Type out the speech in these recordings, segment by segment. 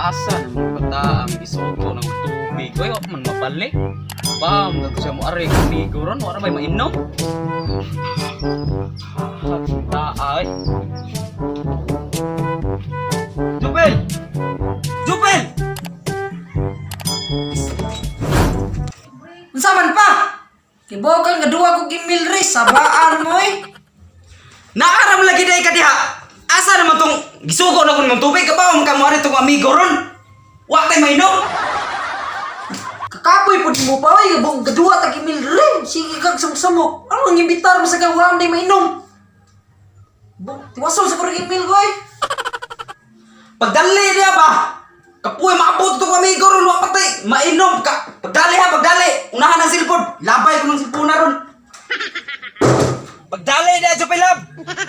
Asa na mga bata ang gisugo ng tubig. Uy, wa man mabalik. Bam, dato siya mo ari amigo ron, wala may mainom. Ah, ay. Jupel! Jupel! Unsa man pa? Kibokan nga duwa ko gimilri sabaan mo eh. Naaram lagi day ka diha. Asa naman tong gisugo na kun mong tubig kabaw man ka mo ari tong amigo ron. Wa tay mainom. Kakapoy pud mo pa oy, bung gaduwa ta gimilri. Sige kag sumsumok. Ano ang imbitar mo sa kang day mainom? Bung tiwason sa kurang gimil ko eh. Pagdali diha ba? Kapuy maabot tong amigo ron wa patay mainom ka. Pagdali ha, pagdali. Unahan ang silpon. Labay ko ng silpon na ron. Pagdali diha Jupel love.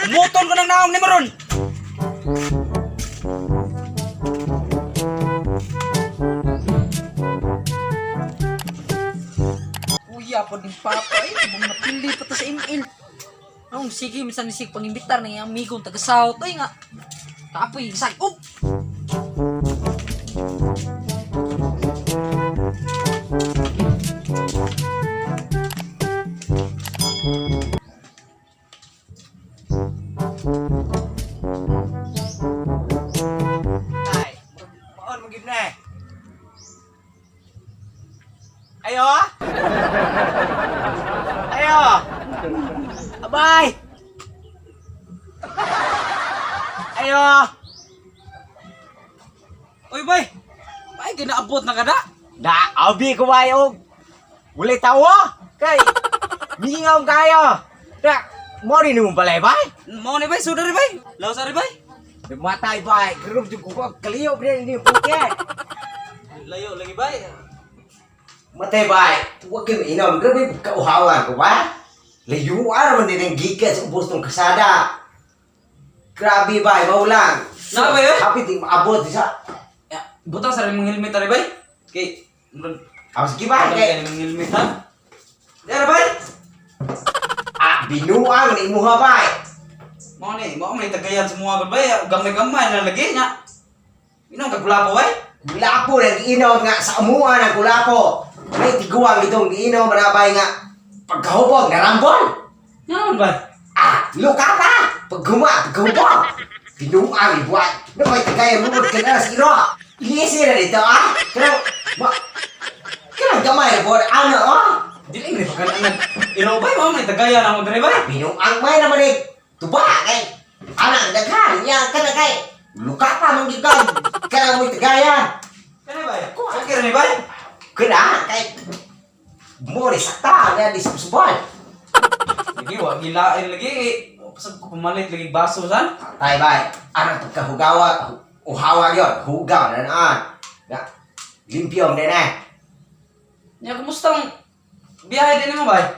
Umuton ko ng naong nimo ron. Kuya po din papa eh, bung napili pa to sa ML. Anong sige minsan nisig pangimbitar ng iyang amigong taga South oy nga. Kapoy sag up. Ay, maon mo gid na. Ayo. Ayo. Abay. Ayo. Uy bay. Bay ginaabot na kada. Da, abi ko bay og wala tawo. Kay mingaw kayo. Da, mo rin mo balay bay. Mao ni bay, sudar bay. Laos ari bay. Matay bay, kerup jud ko kaliyo bre ni puke. Layo lagi bay. Matay bay, huwag kayo mainom. Grabe kauhawan ko ba? Layuan naman din ang gikat sa ubos ng kasada. Grabe bay, maulang. Na ba yun? Happy ting maabot sa. Ya, butang sa rin mong helmet ari bay. Kay murag Ah, sige bay, butang kay kay mong helmet ha. Dara bay. ah, binuang ni imuha bay. Mao ni, mao man tagayan sa mga gud bay. Gamay-gamay na lagi nya. Inom ka gulapo bay. Gulapo nang giinom nga sa amuan ang gulapo. May tiguang itong giinom na bay nga pagkahubog narambol. Nya naman bay. Ah, luka pa! Paghuma, pagkahubog. Binuang ibuan. No, may tagayan mo ka na sa iro. Ilisi na dito ah. Kanang, ma, kanang gamay na po. Ano ah? Dili ni pakan nag iro bay, mao man tagayan ako diri bay. Binuang may naman eh. Tuba kay. Anang daghan niya kana kay. Luka pa man gyud ka. Kanang mo'y tagayan. Kani bay. Okay ra ni bay. Kana kay mo ni sakta nga di subsuban. Lagi wa gilain lagi. Pasag ko pamalit lagi baso san. Tay bay, anang pagkahugawa, uhawa gyud, hugaw na naan. Na limpyo na na. Nya kumusta ang biyahe din mo bay?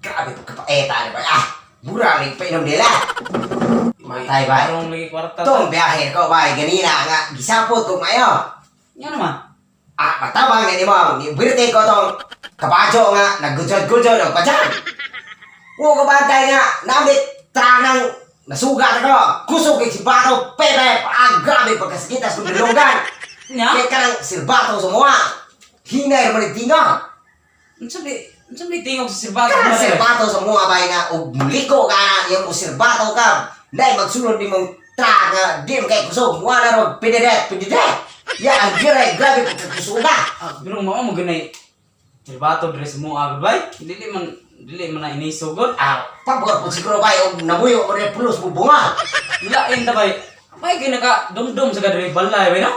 Grabe pagkapaeta ni bay. Ah, mura ni painom nila. Matay bay. Karong lagi kwarta. Tong biyahe ko bay ganina nga gisapot ko mayo. Nya naman. Ah, matabang na nimo, ni birte ko tong kabajo nga naggudjod-gudjod og padyan. Wo ko bantay nga namit tranang nasugat ako. Kusog kay sibato, pepe, ah, grabe pagkasakita sa dulungan. Nya? Kay kanang silbato sa mga. Hinay man ni tinga. Unsa di tingog sa sirbato? Kanang silbato sa mga bay nga og muliko ka na yung silbato ka. Dai magsulod nimong tra nga di man kay kusog. Muha na rog pididet, pididet. Ya ang giray grabe pagkakusuga. Ah, pero mao mo ganay sirbato diri sa mua bay. Dili man na inisugod. Ah, pabor po siguro bay og namuyo o rin pulos mo bunga. Lain ta bay. Bay kay naka dumdum sa kadiri balay bay no?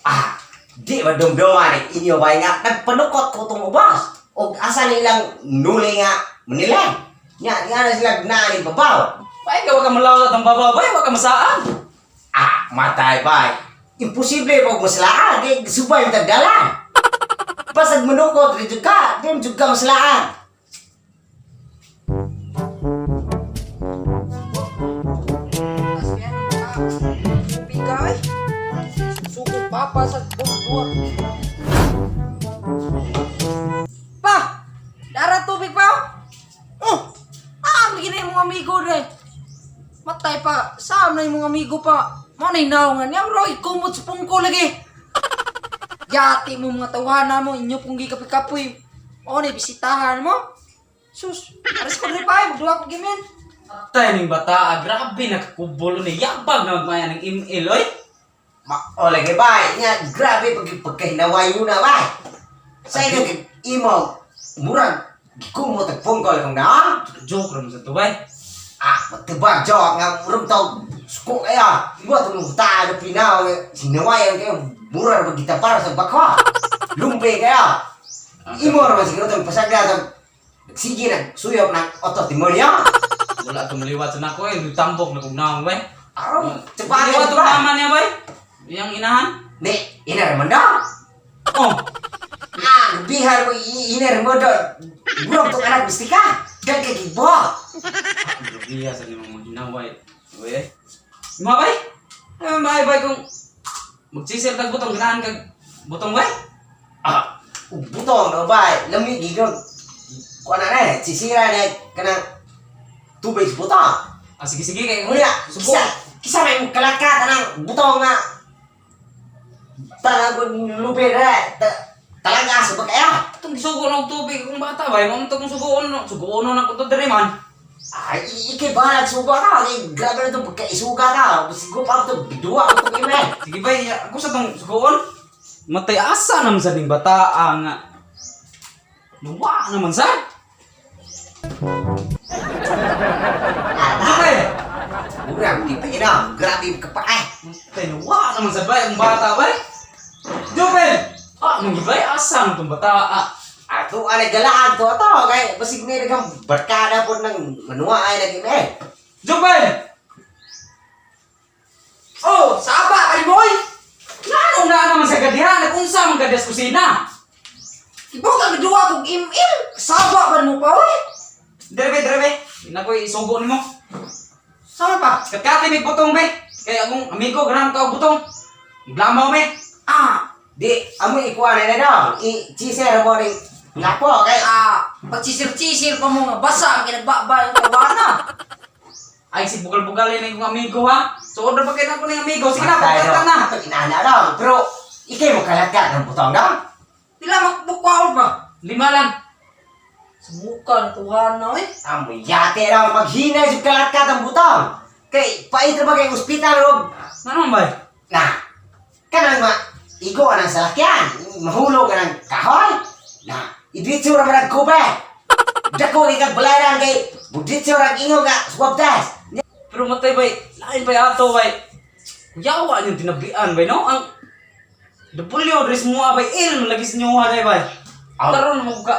Ah, di ba dumduman ang inyo bay nga nagpanukot ko tong ubas. Og asa nilang nuli nga Manila. Nya, nga na sila gnaan babaw. Bay ka wa ka malaw sa tong babaw bay, wa ka masaan. Ah, matay bay. Imposible pag maslaan kay subay yung tagdalan. Pasag manukot rin jud ka, di man jud ka maslaan. Tas kaya nang ka. Tubig ka eh. Suko papa sa buwa. Pa! Dara tubig pa? Oh! Ah, ang ginay mong amigo re. Matay pa, saan na imong amigo pa? Mao na naongan niya, bro, ikumot sa pungko lagi. Yati mo mga tawhana mo, inyo pong gikapoy-kapoy. Mao na bisitahan mo. Sus, aras ko diri pa, magduha ko gimin. Tay ning bata, ah, grabe nakakubol ni yabag na magmaya ng ML oy. Mao lagi bay, nya grabe pag pagkahinaway mo na bay. Sa inyo kay imo murag gikumot ang pungkol kong na. Joke ra man sa to bay. Ah, matibag jok nga murag tawag suko kaya. Iwa itong hutaan na pinaw nga sinawayan kayo mura ra magitapar sa bakwa. Lumpe kaya. Imo ra man siguro itong pasagla itong nagsige nagsuyop ng otos demonyo. Wala to maliwat sa nako eh, tambok na kog naong bay. Aron, tsapaan Maliwat ka tong ba? mama niya bay. Yang inahan. Ni, ina raman na. Oh, Ah, bihar mo ina mo do. Murag tong anak mistika. Dahil kay gibuha. grabe sa nimong mga hinaway. Uy. Mga bay. Ay, bay bay kung magsisir kag butong ganahan kag butong bay. Ah, ug butong no bay, lami gigon. Kuan na eh, sisira na kanang tubig sa butong. Ah, sige sige kay Unya, subo. kisa, kisa may mong kalaka tanang butong nga. Tanang lubi na, talaga sa bakaya. Itong gisugo na og tubig kung bata bay, mo kung sugoon no, sugoon na ko to diri man. Ay, ikay bahalag suga ka. Ay, grabe na itong pagkaisuga ka. Sigo pa ito, biduwa ko itong ime. Sige bay, ako sa tong sugoon. Matay asa naman sa ding bata ang luwa naman sa. Okay. Murang, di pa ina. Grabe yung kapaa. Matay luwa naman sa bay ang bata bay. Jopel. Ah, manggibay asa naman tong bata. Ah. Ato, alay galaan to ato. Kaya, basig may nagang barkada po ng manuwa ay nag ime. Jopel! Oh, saba kay boy. Ngano na naman sa gadiha? Nag-unsa man gadiha sa kusina? Ibaw ka nagduha kog ML. Saba ba mo pa oy? Dire be, dire be. Ina ko isugo nimo. Sama pa. Katkati may butong be. Kaya akong amigo ganahan ka og butong. Blamaw be. Ah, Di, amoy ikuha na na daw. I-chisera mo rin. Napo, kay ah, pagsisir-sisir pa mo nga basa ang ginagbaba yung tawana. Ay si bugal-bugal yun akong amigo ha. So order pa kayo na ako ng amigo. Sige na, Matay pagkata daw. na. Ato, inana daw. Pero, ikay mo kalagkat ng butong daw. Pila makbukwaon ba? 5 lang. Sa muka ng tuwana oy. Amoy yate daw. Paghinay sa kalagkat ang butong. Kay, pait na ba kay ospital og Ano man bay? Na, kanang ma, igo ka ng salakyan, mahulog ka ng kahoy. Na, idritso ra man ang kubet. Dako ikag balaran kay, budritso ra ang ingo nga swab test. Pero matay bay, lain bay ato bay. Yawa niyong tinabian bay no? Ang W dress mo bay il lagi sa inyo ha day bay. Aw. Klaro na mo ka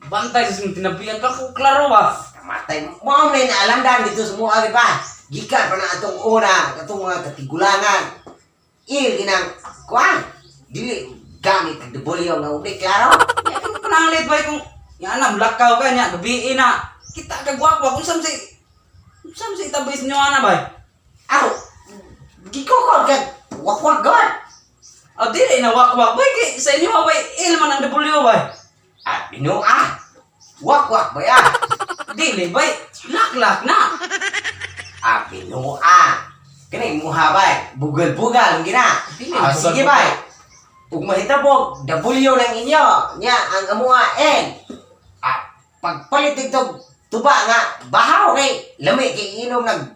bantay sa inyong tinabian ka ko klaro ba? Kamatay, mo na inaalamdan dito sa mua di ba? Gikan pa na atong una, atong mga katigulangan. Il ginang kuan. Dili gamit ang debolyo nga uli klaro. Ya kung pananglit bay kung yan na mulakaw ka niya gabi na. Kita ka gwapa kung saan si itabay sa inyo ana bay. Aw, gikukod ka wakwak god. Aw dili na wakwak bay kay sa inyo ha, bay il man ang W bay. Ah, binua. Wakwak ba ya? Dili bay laklak na. Ah, pinua. Kani muha bay, bugal-bugal ang gina. Dili, Ah, sige bugal-bugal. bay. Ug mahitabog, W lang inyo. Nya ang amuha N. Ah, pagpalit dito tuba nga bahaw kay lami kay inom nag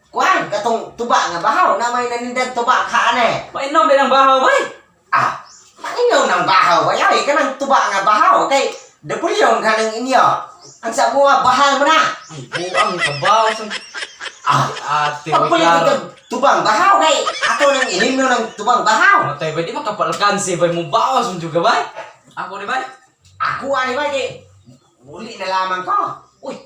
kuan katong tuba nga bahaw na may nanindag tuba kaan eh. Painom din ang bahaw bay. Ah, mainom ng bahaw bay ay kanang tuba nga bahaw kay W ka ng inyo. Ang sa amuha bahal mo na. Ang buang kabaw sa Ah, ate bay pagpalit klaro. dito tubang bahaw kay ato nang ilimno ng tubang bahaw. Matay bay di makapalkansi bay mo bawas mo juga bay. Ako ni bay. Ako ani ba di muli na lamang ko. Uy.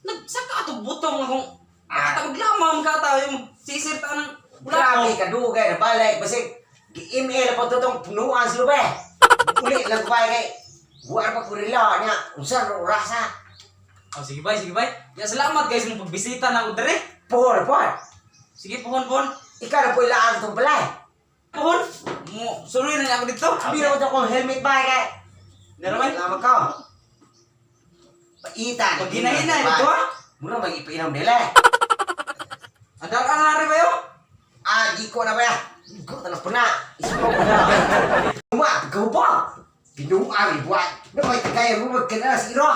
Nagsaka ato butong akong ah, maglamam ka ta yung sisir ta ng Grabe ka dugay na balay basig gi-email pa to tong punuan sa lube. Uli lang ko bay kay buwan pa ko rila niya unsa ro rasa. Oh, sige bay, sige bay. Ya salamat guys mong pagbisita na ako dere. Por por. Sige pohon pohon. Ikaw na po ilaan tong balay. Pohon. Mo suroy na niya ako dito. Biro to kong helmet bay kay. Dere bay. Lamang ko. Paitan. Paghinay-hinay ito ah. Mura mag ipainom nila. Binuang ibuat. Nakoy tagay mo magkana si Iro.